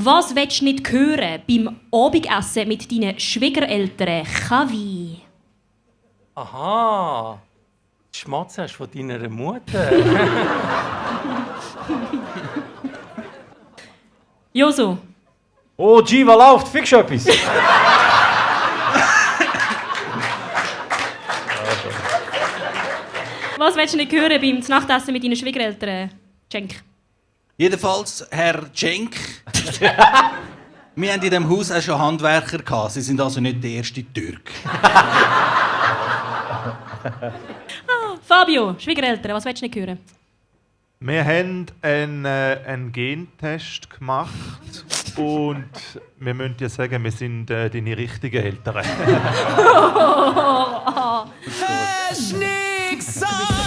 Was willst du nicht hören beim Abendessen mit deinen Schwiegereltern? Kavi. Aha. Die Schmatze hast du von deiner Mutter. Joso. Oh, Giva läuft, fickst du etwas? Was willst du nicht hören beim Nachtessen mit deinen Schwiegereltern? Cenk. Jedenfalls, Herr Cenk. Wir hatten in diesem Haus auch schon Handwerker gehabt. Sie sind also nicht der erste Türk. Fabio, Schwiegereltern, was willst du nicht hören? Wir haben einen Gentest gemacht und wir müssen dir sagen, wir sind deine richtigen Eltern. Hast nix gesagt.